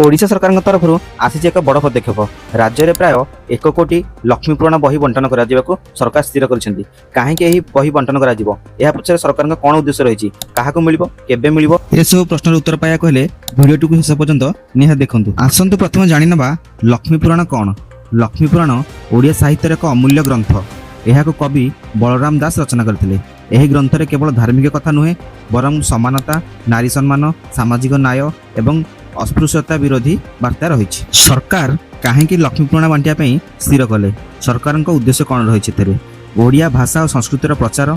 ଓଡ଼ିଶା ସରକାରଙ୍କ ତରଫରୁ ଆସିଛି ଏକ ବଡ଼ ପଦକ୍ଷେପ। ରାଜ୍ୟରେ ପ୍ରାୟ 1 କୋଟି ଲକ୍ଷ୍ମୀପୁରାଣ ବହି ବଣ୍ଟନ କରାଯିବାକୁ ସରକାର ସ୍ଥିର କରିଛନ୍ତି। କାହିଁକି ଏହି ବହି ବଣ୍ଟନ କରାଯିବ? ଏହା ପଛରେ ସରକାରଙ୍କ କ'ଣ ଉଦ୍ଦେଶ୍ୟ ରହିଛି? କାହାକୁ ମିଳିବ? କେବେ ମିଳିବ? ଏସବୁ ପ୍ରଶ୍ନର ଉତ୍ତର ପାଇବାକୁ ହେଲେ ଭିଡ଼ିଓଟିକୁ ଶେଷ ପର୍ଯ୍ୟନ୍ତ ନିହାତି ଦେଖନ୍ତୁ। ଆସନ୍ତୁ ପ୍ରଥମେ ଜାଣିନେବା ଲକ୍ଷ୍ମୀପୁରାଣ କ'ଣ। ଲକ୍ଷ୍ମୀପୁରାଣ ଓଡ଼ିଆ ସାହିତ୍ୟର ଏକ ଅମୂଲ୍ୟ ଗ୍ରନ୍ଥ। ଏହାକୁ କବି ବଳରାମ ଦାସ ରଚନା କରିଥିଲେ। ଏହି ଗ୍ରନ୍ଥରେ କେବଳ ଧାର୍ମିକ କଥା ନୁହେଁ, ବରଂ ସମାନତା, ନାରୀ ସମ୍ମାନ, ସାମାଜିକ ନ୍ୟାୟ ଏବଂ ଅସ୍ପୃଶ୍ୟତା ବିରୋଧୀ ବାର୍ତ୍ତା ରହିଛି। ସରକାର କାହିଁକି ଲକ୍ଷ୍ମୀପୁରାଣ ବାଣ୍ଟିବା ପାଇଁ ସ୍ଥିର କଲେ? ସରକାରଙ୍କ ଉଦ୍ଦେଶ୍ୟ କ'ଣ ରହିଛି ଏଥିରେ? ଓଡ଼ିଆ ଭାଷା ଓ ସଂସ୍କୃତିର ପ୍ରଚାର,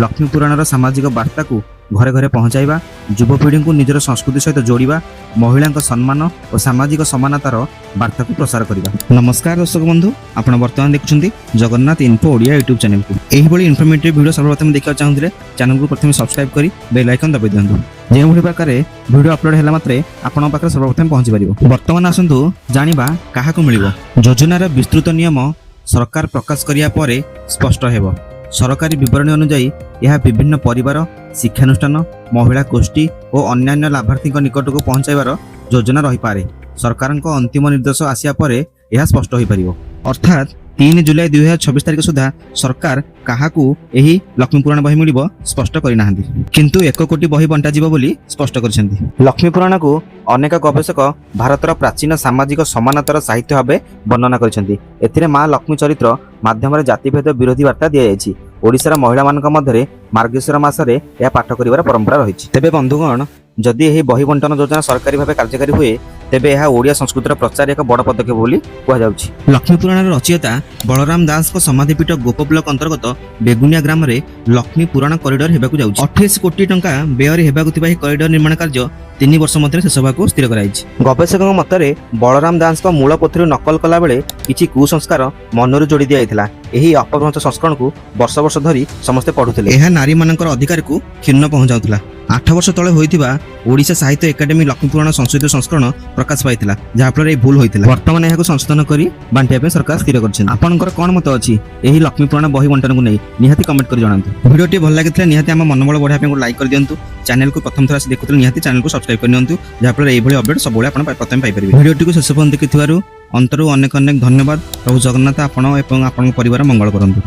ଲକ୍ଷ୍ମୀପୁରାଣର ସାମାଜିକ ବାର୍ତ୍ତାକୁ ଘରେ ଘରେ ପହଞ୍ଚାଇବା, ଯୁବପିଢ଼ିଙ୍କୁ ନିଜର ସଂସ୍କୃତି ସହିତ ଯୋଡ଼ିବା, ମହିଳାଙ୍କ ସମ୍ମାନ ଓ ସାମାଜିକ ସମାନତାର ବାର୍ତ୍ତାକୁ ପ୍ରସାର କରିବା। ନମସ୍କାର ଦର୍ଶକ ବନ୍ଧୁ, ଆପଣ ବର୍ତ୍ତମାନ ଦେଖୁଛନ୍ତି ଜଗନ୍ନାଥ ଇନଫୋ ଓଡ଼ିଆ ୟୁଟ୍ୟୁବ୍ ଚ୍ୟାନେଲକୁ। ଏହିଭଳି ଇନଫର୍ମେଟିଭ୍ ଭିଡ଼ିଓ ସର୍ବପ୍ରଥମେ ଦେଖିବାକୁ ଚାହୁଁଥିଲେ ଚ୍ୟାନେଲକୁ ପ୍ରଥମେ ସବସ୍କ୍ରାଇବ୍ କରି ବେଲ୍ ଆଇକନ୍ ଦବାଇ ଦିଅନ୍ତୁ, ଯେଉଁଭଳି ପ୍ରକାରେ ଭିଡ଼ିଓ ଅପଲୋଡ଼ ହେଲା ମାତ୍ରେ ଆପଣଙ୍କ ପାଖରେ ସର୍ବପ୍ରଥମେ ପହଞ୍ଚି ପାରିବ। ବର୍ତ୍ତମାନ ଆସନ୍ତୁ ଜାଣିବା କାହାକୁ ମିଳିବ। ଯୋଜନାର ବିସ୍ତୃତ ନିୟମ ସରକାର ପ୍ରକାଶ କରିବା ପରେ ସ୍ପଷ୍ଟ ହେବ। ସରକାରୀ ବିବରଣୀ ଅନୁଯାୟୀ ଏହା ବିଭିନ୍ନ ପରିବାର, ଶିକ୍ଷାନୁଷ୍ଠାନ, ମହିଳା ଗୋଷ୍ଠୀ ଓ ଅନ୍ୟାନ୍ୟ ଲାଭାର୍ଥୀଙ୍କ ନିକଟକୁ ପହଞ୍ଚାଇବାର ଯୋଜନା ରହିପାରେ। ସରକାରଙ୍କ ଅନ୍ତିମ ନିର୍ଦ୍ଦେଶ ଆସିବା ପରେ ଏହା ସ୍ପଷ୍ଟ ହୋଇପାରିବ। ଅର୍ଥାତ୍ 3 ଜୁଲାଇ 2026 ତାରିଖ ସୁଦ୍ଧା ସରକାର କାହାକୁ ଏହି ଲକ୍ଷ୍ମୀପୁରାଣ ବହି ମିଳିବ ସ୍ପଷ୍ଟ କରିନାହାନ୍ତି, କିନ୍ତୁ 1 କୋଟି ବହି ବଣ୍ଟାଯିବ ବୋଲି ସ୍ପଷ୍ଟ କରିଛନ୍ତି। ଲକ୍ଷ୍ମୀପୁରାଣକୁ ଅନେକ ଗବେଷକ ଭାରତର ପ୍ରାଚୀନ ସାମାଜିକ ସମାନତାର ସାହିତ୍ୟ ଭାବେ ବର୍ଣ୍ଣନା କରିଛନ୍ତି। ଏଥିରେ ମା ଲକ୍ଷ୍ମୀ ଚରିତ୍ର ମାଧ୍ୟମରେ ଜାତିଭେଦ ବିରୋଧୀ ବାର୍ତ୍ତା ଦିଆଯାଇଛି। ଓଡ଼ିଶାର ମହିଳାମାନଙ୍କ ମଧ୍ୟରେ ମାର୍ଗଶିର ମାସରେ ଏହା ପାଠ କରିବାର ପରମ୍ପରା ରହିଛି। ତେବେ ବନ୍ଧୁଗଣ, ଯଦି ଏହି ବହି ବଣ୍ଟନ ଯୋଜନା ସରକାରୀ ଭାବେ କାର୍ଯ୍ୟକାରୀ ହୁଏ, ତେବେ ଏହା ଓଡ଼ିଆ ସଂସ୍କୃତିର ପ୍ରଚାର ଏକ ବଡ଼ ପଦକ୍ଷେପ ବୋଲି କୁହାଯାଉଛି। ଲକ୍ଷ୍ମୀପୁରାଣର ରଚୟିତା ବଳରାମ ଦାସଙ୍କ ସମାଧିପୀଠ ଗୋପ ବ୍ଲକ ଅନ୍ତର୍ଗତ ବେଗୁନିଆ ଗ୍ରାମରେ ଲକ୍ଷ୍ମୀ ପୁରାଣ କରିଡର ହେବାକୁ ଯାଉଛି। 28 କୋଟି ଟଙ୍କା ବ୍ୟୟରେ ହେବାକୁ ଥିବା ଏହି କରିଡର ନିର୍ମାଣ କାର୍ଯ୍ୟ 3 ବର୍ଷ ମଧ୍ୟରେ ଶେଷ ହେବାକୁ ସ୍ଥିର କରାଯାଇଛି। ଗବେଷକଙ୍କ ମତରେ ବଳରାମ ଦାସଙ୍କ ମୂଳ ପୋଥିରୁ ନକଲ କଲାବେଳେ କିଛି କୁସଂସ୍କାର ମନରୁ ଯୋଡ଼ି ଦିଆଯାଇଥିଲା। ଏହି ଅପଭ୍ରଂଶ ସଂସ୍କରଣକୁ ବର୍ଷ ବର୍ଷ ଧରି ସମସ୍ତେ ପଢୁଥିଲେ। ଏହା ନାରୀମାନଙ୍କର ଅଧିକାରକୁ କ୍ଷୁଣ୍ଣ ପହଞ୍ଚାଉଥିଲା। 8 ବର୍ଷ ତଳେ ହୋଇଥିବା ଓଡ଼ିଶା ସାହିତ୍ୟ ଏକାଡେମୀ ଲକ୍ଷ୍ମୀପୁରାଣ ସଂଶୋଧିତ ସଂସ୍କରଣ ପ୍ରକାଶ ପାଇଥିଲା, ଯାହାଫଳରେ ଏହି ଭୁଲ ହୋଇଥିଲା। ବର୍ତ୍ତମାନ ଏହାକୁ ସଂଶୋଧନ କରି ବାଣ୍ଟିବା ପାଇଁ ସରକାର ସ୍ଥିର କରିଛନ୍ତି। ଆପଣଙ୍କର କ'ଣ ମତ ଅଛି ଏହି ଲକ୍ଷ୍ମୀପୁରାଣ ବହି ବଣ୍ଟନକୁ ନେଇ? ନିହାତି କମେଣ୍ଟ କରି ଜଣାନ୍ତୁ। ଭିଡ଼ିଓଟି ଭଲ ଲାଗିଥିଲେ ନିହାତି ଆମ ମନୋବଳ ବଢ଼ାଇବା ପାଇଁ ଗୋଟେ ଲାଇକ୍ କରିଦିଅନ୍ତୁ। ଚ୍ୟାନେଲକୁ ପ୍ରଥମ ଥର ଆସି ଦେଖୁଥିଲେ ନିହାତି ଚ୍ୟାନେଲକୁ ସବସ୍କ୍ରାଇବ୍ କରିନିଅନ୍ତୁ, ଯାହାଫଳରେ ଏଇଭଳି ଅପଡେଟ୍ ସବୁବେଳେ ଆପଣ ପ୍ରଥମେ ପାଇପାରିବେ। ଭିଡ଼ିଓଟିକୁ ଶେଷ ପର୍ଯ୍ୟନ୍ତ ଦେଖିଥିବାରୁ ଅନ୍ତରୁ ଅନେକ ଅନେକ ଧନ୍ୟବାଦ। ପ୍ରଭୁ ଜଗନ୍ନାଥ ଆପଣ ଏବଂ ଆପଣଙ୍କ ପରିବାର ମଙ୍ଗଳ କରନ୍ତୁ।